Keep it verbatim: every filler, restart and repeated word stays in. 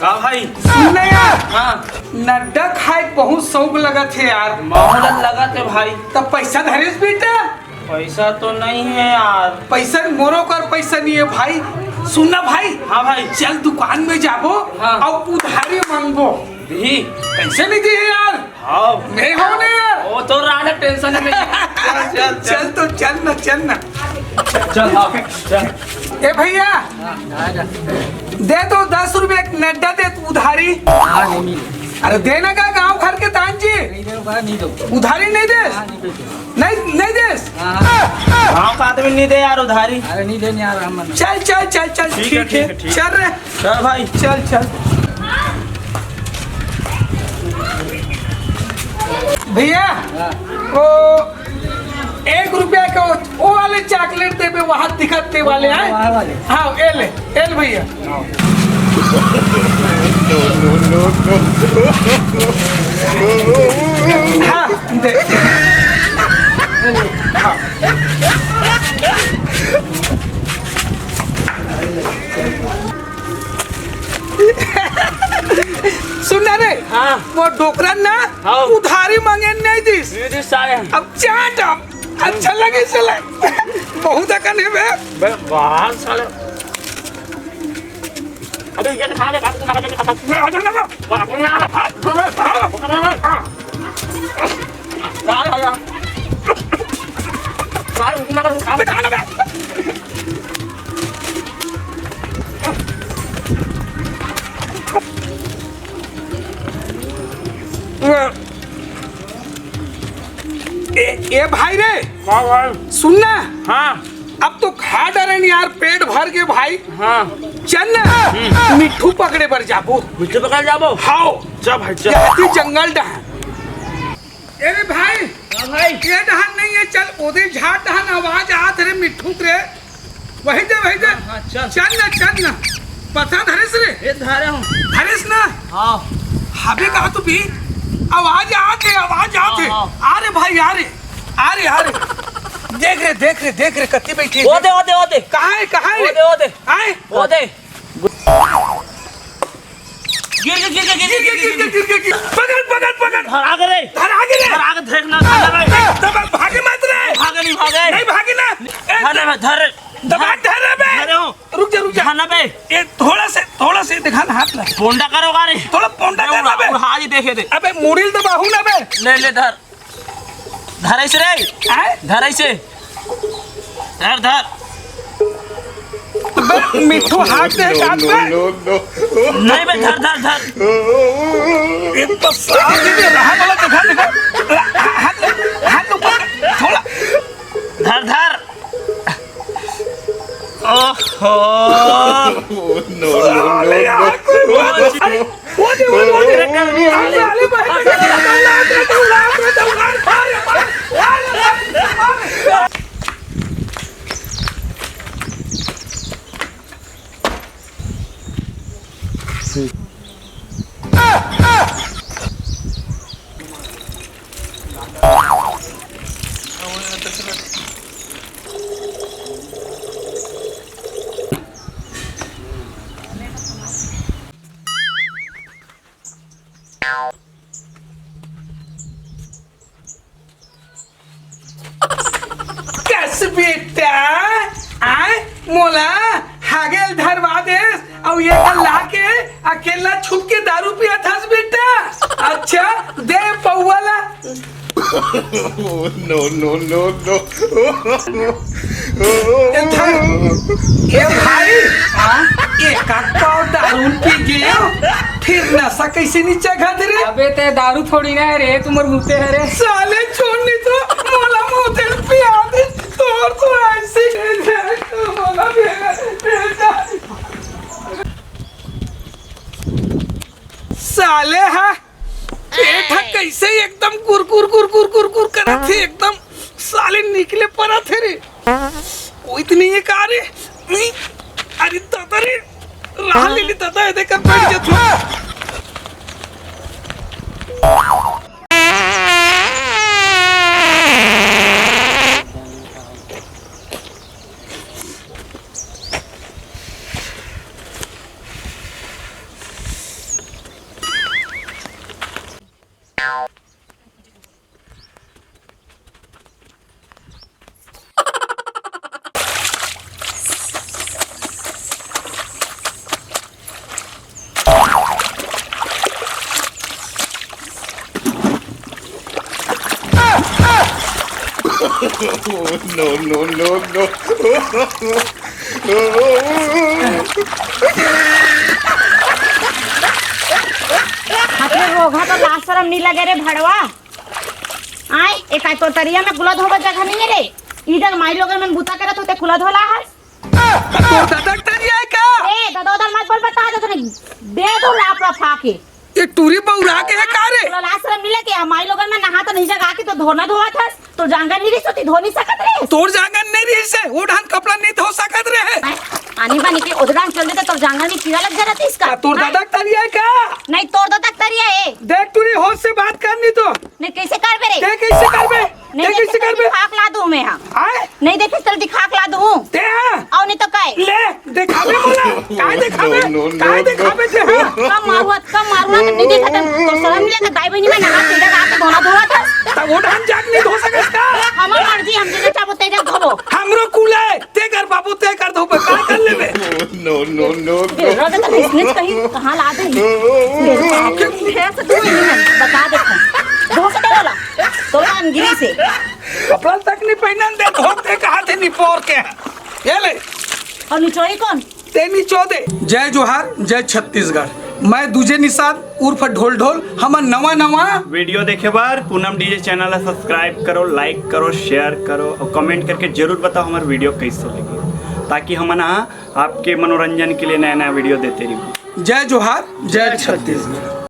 का भाई? सुन ना यार। हाँ। नड्डा खाए के बहुत शौक लगत हे यार। मोला लगत हे भाई। त पैसा धरेस बेटा? पैसा तो नहीं है यार। पैसा मोरो कर पैसा नहीं है भाई। सुन ना भाई। हाँ भाई। चल दुकान में जाबो हाँ। अउ उधारी मांगबो। दी। कैसे नहीं दी है यार? हाँ। मैं हूँ ना यार। वो तो रहा ना टेंशन में। चल, चल, चल। चल तो चल ना, चल ना। चल, हाँ, चल। ए भैया, दे दो दस रुपया के नड्डा दे तू उधारी। हाँ, नहीं मिले। अरे देना का गांव घर के तान जी? नहीं दे, नहीं दो। उधारी नहीं दे? हाँ, नहीं दे। नहीं, नहीं दे? हाँ। गांव का आदमी नहीं दे यार उधारी। अरे नहीं देने यार, हम चल, चल, चल, चल, ठीक है, ठीक है, ठीक है, ठीक। चल रे। चल भाई। चल, चल। भैया, हाँ। वो एक रुपया के वो, वो वाले चॉकलेट देबे, वहाँ दिखत ते वाले हैं। वहाँ वाले। हाँ, एल, एल भैया। हाँ, दे। हाँ। सुन ना रे, हाँ। वो डोकरन ना हाँ। उधारी मांगे नहीं दिस। नहीं दिस साले। अब चाट अब अच्छा लगे चले। बहुत अकन है बे। बे, बाहर साले। अबे ये खा ले, खा ले, खा ले, खा ले। मैं आ जाऊंगा। ए, ए भाई रे, हाँ भाई। सुन ना। हाँ। अब तो खा डरेन यार, पेट भर के भाई। हाँ। चल ना, हम्म। मिट्ठू पकड़े बर जाबो। मिट्ठू पकड़े जाबो? हाओ। चल भाई, चल। जाती जंगल डहर। ए रे भाई, हाँ भाई। ये डहर नहीं है, चल ओदे झाड़ डहर आवाज आत रे मिट्ठू के रे। वही दे, वही दे। हाँ, हाँ, चल। चल ना, चल ना। पता धरेस रे? ये धरे हूँ। धरेस ना? हाँ। हबे कहा तू भी? आवाज आत हे, आवाज आत हे। हाँ, हाँ। आ रे भाई, आ रे। आ रे, आ रे। देख रे, देख रे, देख रे, कत्ती बैठी है। ओदे, ओदे, ओदे। कहाँ है, कहाँ है? ओदे, ओदे। आए? ओदे। गिर, गिर, गिर, गिर, गिर, गिर, गिर, गिर। पकड़, पकड़, पकड़। धर आगे रे। धर आगे रे। धर आगे, देख ना, धर रे। तब भागे मत रे। भागे नहीं, भागे। नहीं भागे ना। ए, धर रे, धर रे। दबा के धर रे बे। धरे हो। रुक जा, रुक जा। धर ना बे। ए, थोड़ा से, थोड़ा से दिखा ना हाथ ला। पोंडा करोगा रे। थोड़ा पोंडा अरे कर ना उड़ा, बे। उड़ा, आज ही देखे दे। अबे मुड़ी ल दबाहू ना बे। ले, ले, धर। धर ऐसे रे। आए? धर ऐसे। धर, धर। बे, मिट्ठू हाथ दे, हाथ पे। नहीं बे, धर, धर, धर। ये तो साथ ही में रहा वाला दिखा, दिखा। हाथ, हाथ ऊपर, थोड़ा। धर, धर। ओहो। No, no, no, no। अरे, अरे, अरे, अरे, कस बेटा, आय मोला हागेल धरवा देस, अउ ये ला के अकेला छुप के दारू पियत हस बेटा। अच्छा, दे पौवा ला। No, no, no, no। ए भाई, हाँ? एक आध पाव दारू पी गयो, फिर नशा कैसे नी चघत रे? अबे ते दारू थोड़ी ना है रे, तू मोर मुते है रे। साले छोड़ नी तो मोला मुते पिया दे, तोर तो ऐसे ही है, मोला भी है। साले हा पेट ह कैसे एकदम गुर गुर गुर गुर गुर गुर करत हे, एकदम साले निकले परत हे रे। कोई तो नहीं है का रे? नहीं। अरे दादा रे, राह ले ली दादा, ये देख बैठ जा तू। No, no, no, no। मतलब रोगहा तो लाज शरम नहीं लगे रे भड़वा। आय, एक आय तो तरिया में कुला धोबे जगह नहीं है रे। इधर माई लोगन मन बुता करत होते कुला धोला हस। तोर ददा के तरिया है का? ए, ददा उधर मत बोल, बता दे तने। दे दो लाप लाप फाके। ये टूरी बौरा के है का रे? तोला लाज शरम नहीं लगे? माई लोगन में नहा तो नहीं जगा के तो धोना धोवत हस। तो जांगर नहीं रही सोती धो नहीं सकत रे। तोर जांगर नहीं रही से, वो ढंग कपड़ा नहीं धो सकत रहे। आनी बानी के उधर चल देते तो जांगर में कीड़ा लग जाता इसका। का तोर ददा के तरिया है का? नहीं, तोर ददा के तरिया है। देख टूरी, होश से बात करनी तो। नहीं, कैसे करबे रे? ते कैसे करबे? नहीं ते देखे कैसे तो करबे? दिखा के ला दूं मैं, हाँ। आय? नहीं देखे तो दिखा के ला दूं। ते हाँ। और नहीं तो काय? ले, दिखावे बोला। काय दिखावे? No, no, no, काय no। दिखावे ते हाँ? कम मारुआ, कम मारुआ, नहीं देखा तो, तो शर्म नहीं लगा, दाई बहनी में नहा सीधा रात धोना धोआ था। तब वो ढंग जाके नहीं धो सकस का? हमार मर्जी, हम जैसे चाहबो तेजा धोबो। हमरो कुल है, ते कर बाबू, ते कर धोबे, का कर लेबे? No, no, no, no। बेरा तो इसने कहीं कहाँ ला दे? बेरा से धो नहीं, बता दे। धो के दे बोला। तो अंगिरी से। कपड़ा तक नहीं पहनन दे, धोते कहा थे निपोर के। ये ले। और निचोई कौन? ते निचो दे। जय जोहार, जय छत्तीसगढ़। मैं दूजे निषाद उर्फ ढोल ढोल। हमर नवा नवा वीडियो देखे बर पूनम डीजे चैनल ला सब्सक्राइब करो, लाइक करो, शेयर करो और कमेंट करके जरूर बताओ हमार वीडियो कैसे लगी, ताकि हमन ह आपके मनोरंजन के लिए नया नया वीडियो देते रही। जय जोहार, जय छत्तीसगढ़।